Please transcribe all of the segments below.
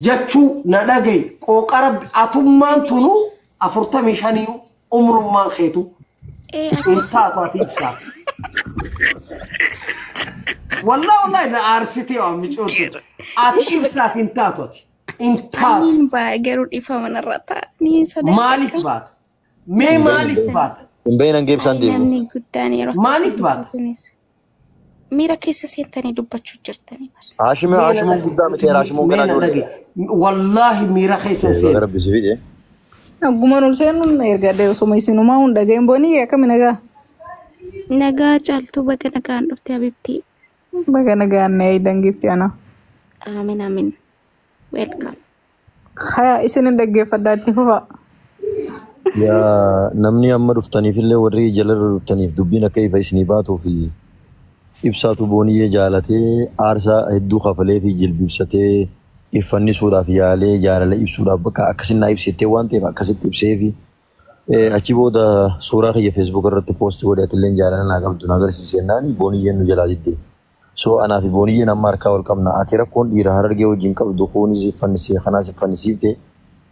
Jechuu na dhagayi qooqa rabbi atummaan tunu 45 umrummaan keetu Ee hin akkasii. taatu ati ibsaaf. Wallah wallahi na aarsitee waan micoottu. Ati ibsaaf hin taatu ati. Hin taatu. Aniin ba'a garuu dhiifama narra ta'a. Ni sodaadha Maaliif akka. baata? Mee maaliif baata? Hin bahin hanga ibsaan Ay deebi'u. namni guddaan yeroo akkasii Maaliif baata? dubbatanis. Miira keessa seentanii dubbachuu jirtanii bara. Haashimii Mee na Haashimoon dhagahi. guddaa miti Haashimoon Mee ganaa na ijoolleedha. dhagahi. Wallaahi miira keessa hin Baga seenu. rabbi si fide. Aggumaan ol seenuun erga osuma isinumaa hunda dhageen boonii akkami nagaa? Nagaa caaltuu baga nagaan dhufte habibtii. Baga nagaan na eegdan giifti ana. Aamin aamin. Welcome. Haya isinin dhaggeeffadhaa itti fufaa. Yaa namni amma dhuftaniif illee warri jalarra dhuftaniif dubbiin akka ifa isinii baatuu fi ibsaatu booniyyee jaalatee aarsaa hedduu kafalee fi jilbibsatee iffannisuudhaaf yaalee jaalala ibsuudhaaf bakka akkasin naa ibsettee waan ta'eef akkasitti ibsee fi achi booda suuraa kiyya Facebook irratti poosti godhe atilleen jaalala naa qabdu na agarsiise jennaan booniyyeen nu jalaa didde. So anaa fi booniyyeen amma harkaa wal qabna. Ati rakkoon dhiira harargee wajjin qabdu kunis iffannisiif kanaas iffannisiifte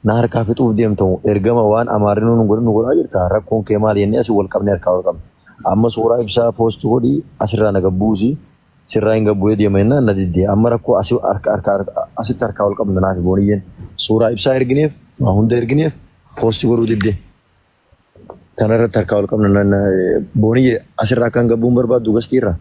na harkaa fixuuf deemtamu ergama waan amaarri nu godhu nu godhaa jirta rakkoon kee maal jennee asii wal qabne harkaa wal qabna. Amma suuraa ibsaa poosti godhi asirraa na gabbuusi sirraa hin gabbu'ee deema jennaan na didde. Amma rakkoo asii harka harka asitti harkaa wal qabna naa fi booniyyeen suuraa ibsaa ergineef waa hunda ergineef poosti godhuu didde. Kana irratti harkaa wal qabna booniyyee asirraa akka hin gabbuun barbaaddu gastiirra.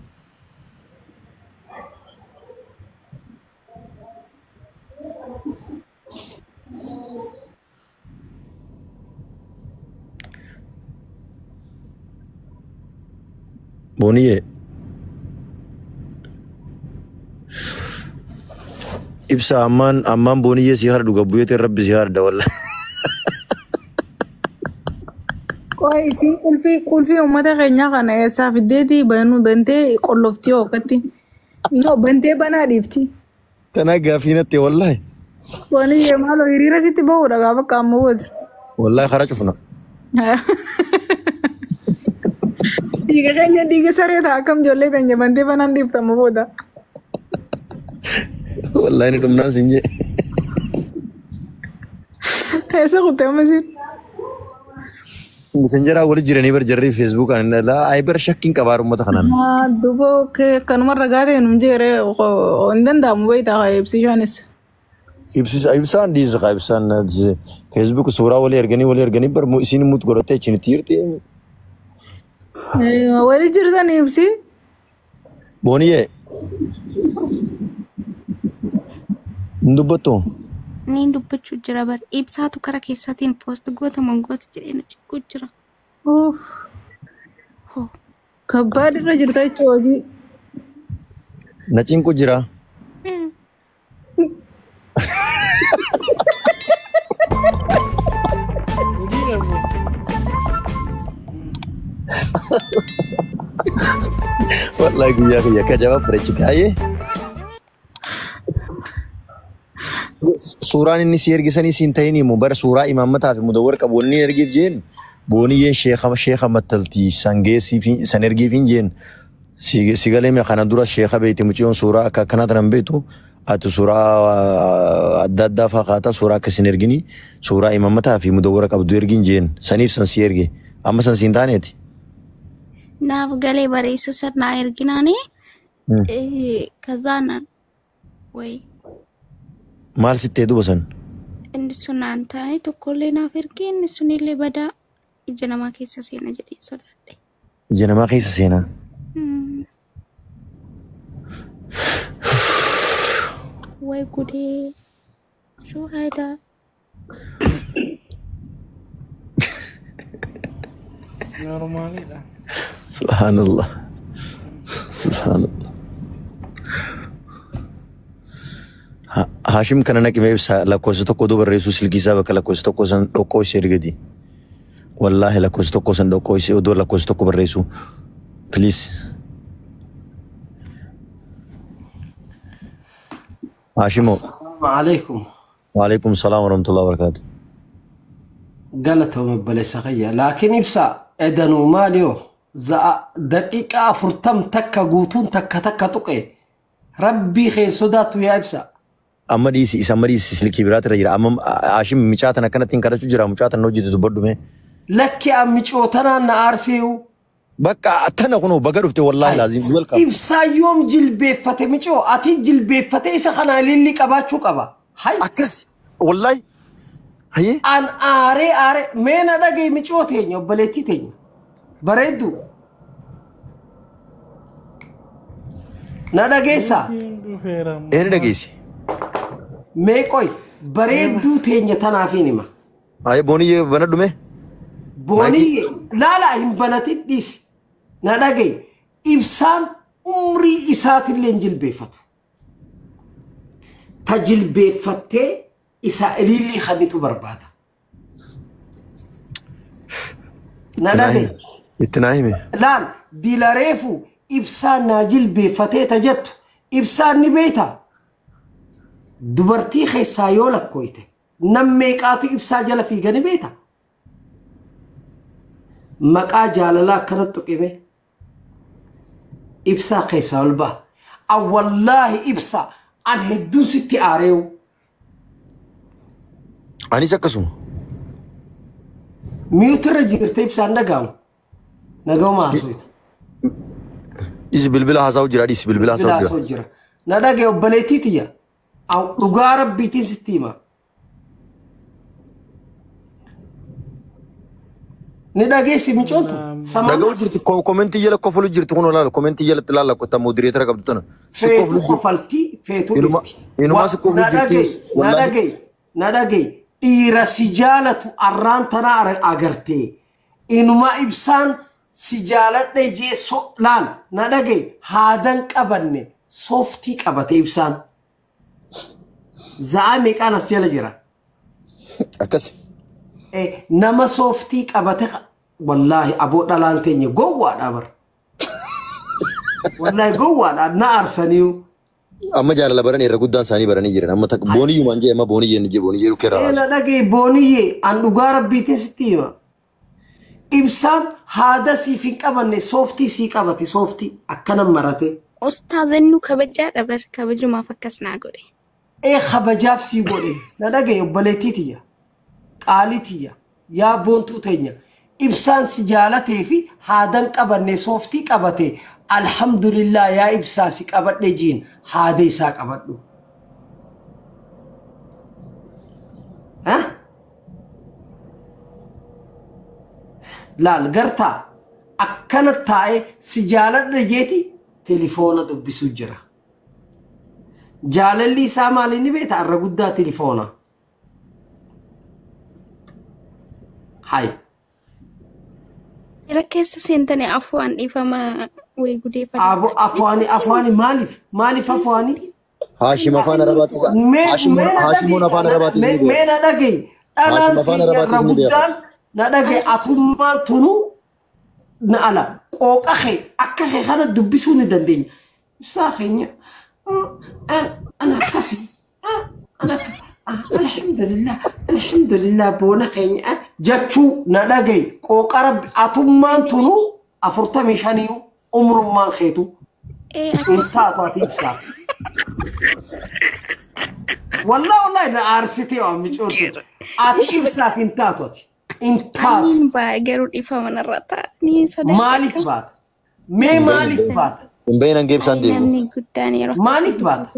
Booniyyee ibsa ammaan ammaan booniyyee si hardu gabbuyeetiin rabbi si harda walla. Qoy isin qulfii qulfii uummata keenyaa kana eessaa fiddeetii banuu bantee qolloftii hookatti. No bantee banaa dhiifti. Tanaa gaaffii natti wallahi. Booniyyee maaloo hiriira sitti bahuudha gaafa akka amma wati. Wallahi karaa cufna. Dhiiga keenya dhiiga saree ta'a akkam ijoollee teenya bantee banaan dhiifta amma booda. Wallahi ni dhumnaan sin jee. Eessa kuttee amma isin? Messengeraa wali jiranii bar jarri Facebookaan laa ay bar shakkiin qabaa uummata kanaan. Duuba kanuma ragaa ta'e nuun jeere hin danda'amu beektaa haa ibsishaanis. Ibsisa ibsaan dhiisa kaa ibsaan Facebook suuraa walii erganii walii erganii bar isiin mut godhattee achiin itti jirti. Wali jirtan ibsi. Booniyyee hin dubbattu. Niin dubbachuu jira bar. Ibsaatu kara keessaatiin poost goota mongoota jedhee na cikkuu jira. Uff. Hoo. Kabbaad irra jirta jechuun hojii. Na cinqu jira. Wallahi guyyaa kiyya akka jabaa bareechite hayyee. Suuraan inni si ergisanii siin ta'in himu bara suuraa imaammataa fi mudawwar qabu wanni ergiif jeen booniyyeen sheeka sheeka mattaltii san geessiif san ergiif hin jeen si galee mee kana dura sheeka beekti mucayyoon suuraa akka akkanaa tanan beektu ati suuraa adda addaa faa kaata suuraa akka sin ergini suuraa imaammataa fi mudawwara qabdu ergiin jeen saniif san si erge amma san siin taaneeti. Naaf galee bareessa san naa erginaani. Kazaan wayi Maal sittee duba san? Inni sun naan taane tokkollee naaf ergee inni sunillee badaa ija namaa keessa seena jedhee sodaadhe. Ija namaa keessa seenaa. Way gudee. Shuu haayidaa. Normaalidha. Subhaanallah. Subhaanallah. Haashim kana naqimee ibsa lakkoofsa tokko oduu barreessuu silkii isaa bakka lakkoofsa tokko san dhoqqoo ishee ergati. Wallaahi lakkoofsa tokko san dhoqqoo ishee oduu lakkoofsa tokko barreessuu. Please. Haashimoo. Assalaamu alaikum. Waalaikum salaam warahmatullahi wabarakatuh. Galatoome obboleessa kiyya. Laakiin ibsa edanuu maali yoo za'a daqiiqaa 40 takka guutuun takka takka tuqe rabbii kee sodaattu yaa ibsa. Amma dhiisi isa amma dhiisi silkii biraati irra jira. Amma Haashim mucaa tana akkanatti hin kadhachuu jira mucaa tana hojjetu dubbadhu mee. Lakki micoo tanaan na aarseeyu. Bakka tana kunoo baga dhufte wallaahi laazim welcome. Ibsaa yoom jilbeeffate micoo ati jilbeeffate isa kana ilillii qabaachuu qaba. Hay. Akkas wallaahi. Hayyee. An aaree aaree mee na dhagaye micoo teenya obboleettii teenya. Bareeddu. Na dhageessaa. Eeni dhageessi. Mee qoy bareedduu teenya tanaafiin hima. Hayyee booniyyee banadhu mee. Booniyyee laala hin banatin dhiisi. Na dhagaye ibsaan umrii isaatillee hin jilbeeffatu. Ta jilbeeffattee isa ilillii kanitu barbaada. Na dhagaye. Itti naa hime. Laal dilareefu ibsaan naa jilbeeffatee ta jettu ibsaan ni beekta. Dubartii keessaa yoo lakkooyte nam meeqaatu ibsaa jala fiigani beekta. Maqaa jaalalaa akkanatti tuqime ibsaa keessaa ol ba'a. Awwallaahi ibsaa an hedduun sitti aareewu. Anis akkasuma. Miyuutirra jirte ibsaan dhaga'amu. Naga'uma haasooyta. Dhiisi bilbila haasa'u jira dhiisi bilbila haasa'u jira. Haasa'u jira. Na dhagaye obboleettii tiyya. Dhugaa rabbiitiin sitti hima. Ni dhageessi micooltu. Dhaga'u jirti komentii jala kofalu jirti kun olaala komentii jalatti ilaala kottaa moodireetara qabdu tana. Si Feetu koflu jirti. kofaltii feetu dhifti. Inumaa si koflu jirti. Na dhagaye na dhagaye dhiira si jaalatu arraan tanaa agartee inuma ibsaan si jaaladhe jee so laal na dhagaye haadan qabanne sooftii qabate ibsaan. Za'aa meeqaan as jala jira. Akkas. Nama sooftii qabate wallaahi aboo dhalaan teenya gowwaadha bar. Wallaahi gowwaadha na aarsaniyu. Amma jaalala baranii irra guddaan isaanii baranii jiran. Amma takka booniyyumaan jee amma booniyyee ni jee booniyyee dhukkee irraa Na dhagaye booniyyee an dhugaa rabbiitiin sitti hima. Ibsaan haada siif hin qabanne sooftii sii qabate sooftii akkana marate. Ustaazannu kabajaadha bar kabajumaaf akkas naa godhe. Kabajaaf sii godhe na dhagaye obboleettii tiyya. Qaalii tiyya yaa boontuu teenya ibsaan si jaalatee fi haadan qabanne sooftii qabate alhamdulillah yaa ibsaa si qabadhe jiin haada isaa qabadhu. Laal gartaa akkana taa'ee si jaaladhe jeeti telefoona dubbisuu jira. Jaalalli isaa maali ni beekta arra guddaa telefoona. Hai. Jara keessa seentanii afuwaan dhiifama wayii gudeeffadha. Abo afuwaani afuwaani maaliif maaliif afuwaani? Haashim afaan Arabaatis Haashimoon afaan Arabaatis ni beeka. Mee na dhagaye dhalaan Haashim afaan keenya irra Arabaatis ni beeka. guddaan na dhagaye atummaan tunuu na ala qooqa kee akka kee kana dubbisuu ni dandeenya. Ibsaa keenya ana akkasi ana alhamdulillah alhamdulillah boona keenya jechuu na dhagaye qooqa rabbi atummaan tunuu 45 umrummaan keetu insaatu ati ibsaa. Wallah wallahi na aarsitee waan micooti. Ati ibsaaf hin taatu ati. Hin taatu. Aniin ba'a garuu dhiifama narra ta'a. Ni sodaadha. Maaliif baata? Mee maaliif baata? Hin bahin hanga ibsaan deemu. Namni guddaan yeroo Maaliif baata?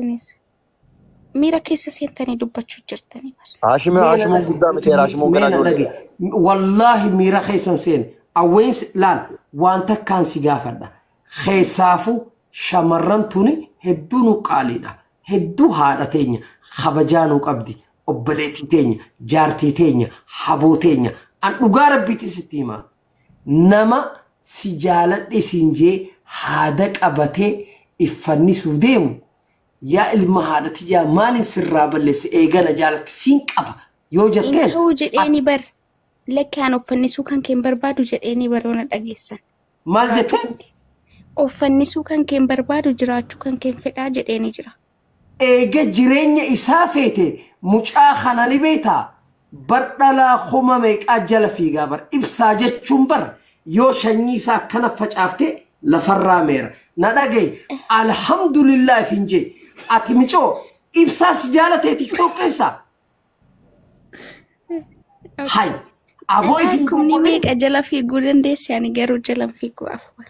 Miira keessa seentanii dubbachuu jirtanii bara. Haashimoon guddaa miti Haashimoon Mee garaa na ijoollee. dhagaye. Wallaahi miira keessan seene. Awweensi laal waan takkaan si gaafadha. Keessaafu shamarran tuni hedduu nu qaaliidha. Hedduu haadha teenya kabajaa nu qabdi. Obboleettii teenya, jaartii teenya, haboo teenya. An dhugaa rabbiitti sitti hima. Nama si jaaladhe siin jee haada qabatee iffannisuu deemu. Yaa ilma haadha tiyyaa maaliin sirraa balleesse eegala jaalatti siin qaba yoo Hin jetteen ta'uu jedheeni bar lakkaan uffannisuu kan keen barbaadu jedheeni baroona dhageessan. maal jetteen? Uffannisuu kan keen barbaadu jiraachuu kan keen fedhaa jedheeni jira. Eega jireenya isaa feete mucaa kana ni beektaa bar dhalaa kuma meeqaa jala fiigaa bar ibsaa jechuun bar yoo sanyii isaa akkana facaaftee lafarraa meera. Na dhagaye alhamdulillah ifin jee ati micoo Ibsaa si jaalatee TikTok keessaa. Hay aboo ifin Kumni meeqa jala fiiguu dandeessi ani garuu jala fiiguu afwan.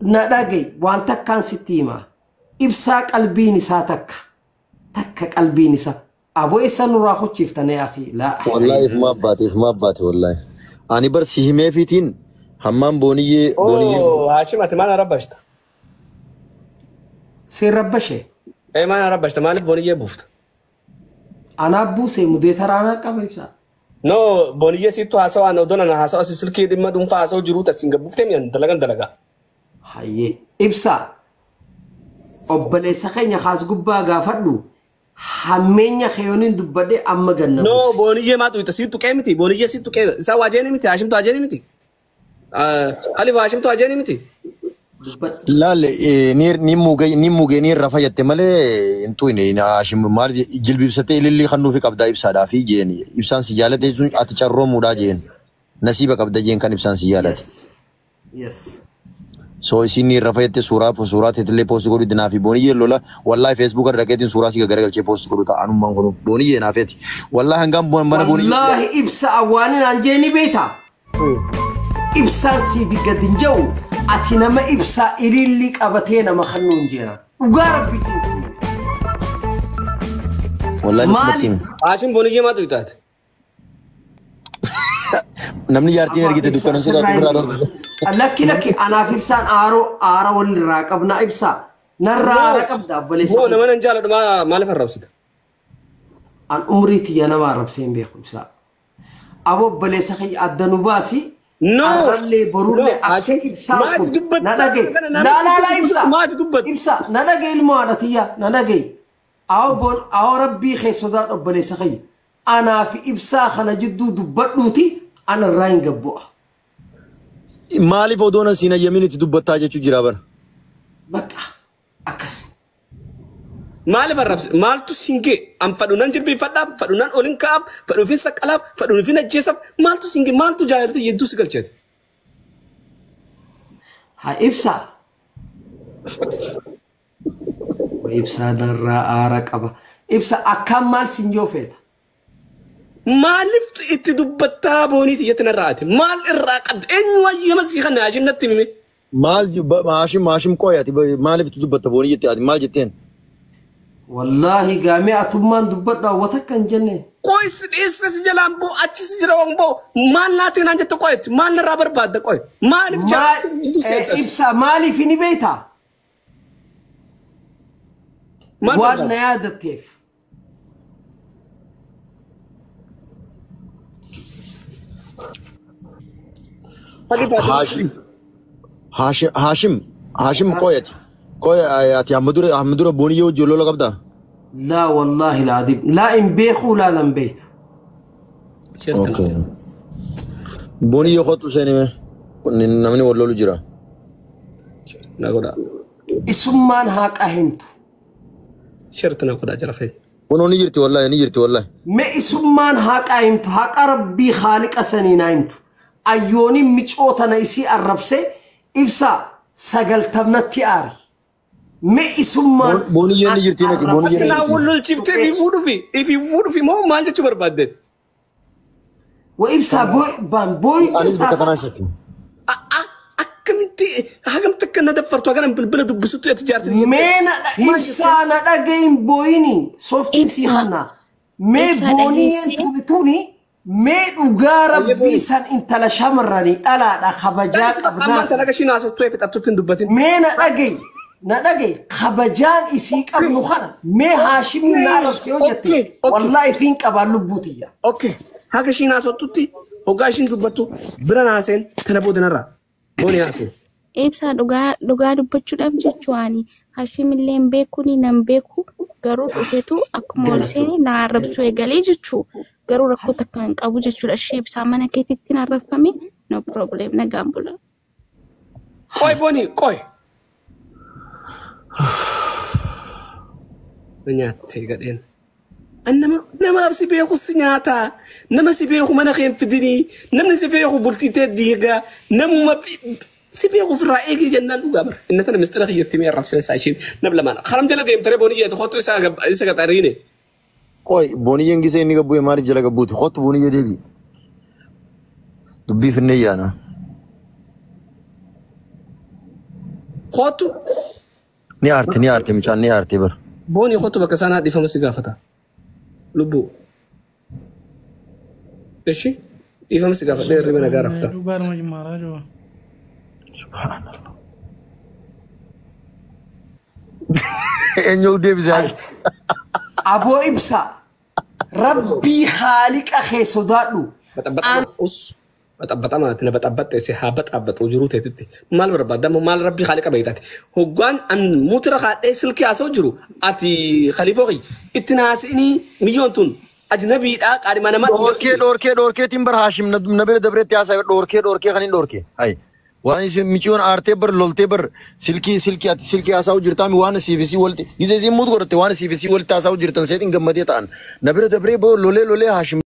Na dhagaye, waan takkaan sitti hima. Ibsaa qalbiin isaa takka. Takka qalbiin isaa. Aboo eessa nurraa hochiiftanii akhi laa. Wallahi ifuma abbaate, ifuma abbaate wallahi. Ani bar si himeefiitiin hammaan booniyyee booniyyee. Oo, Haashim, ati maal arabbashta? Seen rabbashe. Ee, maal arabbashta? Maaliif booniyyee buufta? Anaa buusee mudee taraanaa qaba ibsaa. No, booniyyee siittu haasawaa na odoon ana haasawaa si silkii dhimma dhuunfaa haasawuu jiruu tasiin gabbuuftee mi'an dalagan dalagaa. Hayyee. Ibsaa. Obboleessa keenya haas gubbaa gaafadhu. Hammeenya keeyooniin dubbadhee amma ganna No, buuse. booniyyee maa tuyta siittu qee miti, booniyyee siittu qee isaa waajeeni miti, Haashimtu waajeeni miti. Alif, Haashimtu waajeeni miti. Dubbadhu. Laal ni mugee ni mugee ni irra fayyatte malee hin tuyne. Haashim maal jilbibsatee ilillii kan nuufi qabdaa ibsaadhaa fi jeen ibsaan si jaalate sun ati carroomuudhaa jeen nasiiba qabda jeen kan ibsaan si jaalate. Yes. So isin ni irra fayyatte suuraa teetillee post godhu naa fi booniyyee lola wallahi Facebook irra dhaqeetiin suuraa si garagalchee post godhu ta'a anummaan kun booniyyee naafeeti. Wallahi hangaan mana booniyyee. Wallaahi ibsa awwaanin aan jeeni beektaa? Ibsaan siif gad hin jiru ati nama ibsaa ilillii qabatee nama kannuu hin jeera. Dhugaa rabbiitiin. Wallahi Maali? natti hime. Haashim, booniyyee maa tuytaate? Namni jaartiin ergite dukkana sodaatu biraa darbe. Lakki lakki, anaaf ibsaan aaroo aara walirraa qabna ibsaa. Narraa aara qabda obboleessa. Moo nama nan jaaladhu maaliif arrabsita? An umrii tiyya nama arrabsee hin beeku ibsaa. Aboo obboleessa kiyya adda nu baasi. No. Arrallee borullee No, akka Haashim, ibsaa maati kun dubbatta? na dhagaye. Kana namni Laa laa laa ibsaa. Maati dubbatta? Ibsaa na dhagaye, ilmoo haadha tiyya na dhagaye. Awoo boon awoo rabbii kee sodaadhu obboleessa kiyya. Anaa fi ibsaa kana jidduu dubbadhuuti ana irraa hin gabbu'a. Maaliif odoon asiin ayyamin itti dubbattaa jechuu jira bara. Bakka akkas. Maaliif arrabse? Maaltu siin gee? An fadhu nan jilbiifadhaaf, fadhu nan olin ka'aaf, fadhu fin saqqalaaf, fadhu fin ajjeesaaf. Maaltu siin gee? Maaltu jaalalti yedduu si galcheeti? Haa ibsaa. Wa ibsaa narraa aara qaba. Ibsa akkam maal siin yoo feeta? Maaliif itti dubbattaa booniiti jetti narraa ati? Maal irraa qabda? Eenyu wayyama sii kana Haashim natti hime? Maal Haashim, Haashim qoy, ati maaliif itti dubbatta boonii jette, ati maal jetteen? Wallaahi gaamee atummaan dubbadhu hawwata akka hin jenne. Qoy si dhiisse si jalaan boo achi si jira waan boo maal naatiin naan jette qoyetti maal narraa barbaadda qoy maaliif jaalalti hedduu seetan? Ibsa maaliif ni beektaa? Maal Waan na barbaadda? yaadatteef. Haashim Haashim Haashim Haashim qoy, ati qoy, ati amma dura boonii wajjin lola qabdaa? Laa wallaahi laadim. Laa hin beeku laa nan beektu. Okay. Boonii yoo kottu seenime namni wal lolu jira. Na godhaa. Isummaan haqa himtu. Sharti na godhaa jira fa'i. Kunoo ni jirti wallahi, ni jirti wallahi. Mee isummaan haqa himtu, haqa rabbii haaliqa sanii naa himtu. Ayyooniin micoo tana isii arrabsee ibsa 90tti aari. Mee isummaan Booniyyeen ni jirti naki booniyyeen ni Silaa jirti. wal lolchiftee ifii fuudhufi ifii fuudhufi moo maal jechuu barbaaddeeti? Wa ibsaa booy baan booy Anis bakka tanaa shakki. Akkamitti hagamti akka na daffartu hagana bilbila dubbisutti ati jaartii Mee na ibsaa na dhagayin booyini sooftiin sii Ibsaa. hanna. Mee Ibsaa booniyyeen dhageessee. tuni tuni mee dhugaa rabbii san intala shamarranii dhalaadha kabajaa Ammaan qabnaa. tana kashiin haasoftuu fixattutti hin dubbatin. Mee na dhagayi na dhagayi, kabajaan isii qabnu kana mee haashimni na arrabse yoo jette Okay. wallaahi fiin qabaan lubbuutiyya. Okay. Haga ishiin haasoftutti hoggaa ishiin dubbattu bira naaseen kana booda narraa. Booni haasee. Ibsaa, dhugaa dhugaa dubbachuudhaaf jechuu ani Hashim illee hin beeku ni nan beeku garuu dhufeetu akkuma ol seene na arrabsuu eegalee jechuu garuu rakkoo takka hin qabu jechuudha. Ishee ibsaa mana keetitti na arrabfame, no problem, nagaan bula. Qoy booni qoy. Na nyaattee gadheen. An nama namaaf si beeku si nyaataa, nama si beeku mana kee hin fidinii, namni si beeku bultii tee diigaa, namuma Si beeku ofirraa eegii jennaan dhugaa bara. Inni tana mistira kiyyatti mee arrabsee isaa ishiin nab lamaan. Karam jala deemtee booniyyee kottu isa gaxariine. Qoy booniyyeen gisee inni gabbu'e maaliif jala gabbuuti? Kottu booniyyee deebi. Dubbii finnee yaana. Kottu. Ni aarte ni aarte mucaan ni aarte bara. Boonii kottu bakka isaan haadhifama si gaafata. Lubbuu. Ishi dhiifama si gaafadhee hirriba nagaa rafta. Dhugaadhuma jimmaaraa jiru. Subhaanallah. Eenyu ol deebisee haasha? Aboo ibsa rabbii haaliqa kee sodaadhu. Baxabbaxama us baxabbaxamaati na baxabbaxxe si haa baxabbaxu jiruu teetitti maal barbaadamu maal rabbii haaliqa beektaati. Hoggaan an mutira kaadhee silkii haasa'u jiru ati khaliifoo kiyya itti naasi'inii miyyoon tun ajnabiidhaa qaadhima namaatti. Dhoorkee dhoorkee dhoorkeetiin bara Haashim na bira dabreetti haasa'e dhoorkee dhoorkee kan hin dhoorkee. Hayi. Waan isin miciyoon aartee bar loltee bar silkii silkii ati silkii haasa'u jirtaami waan siif isii walitti gisee isiin muut godhatte waan siif isii walitti haasa'u jirtan seetiin gammadee ta'an na bira dabree boo lolee lolee Haashim.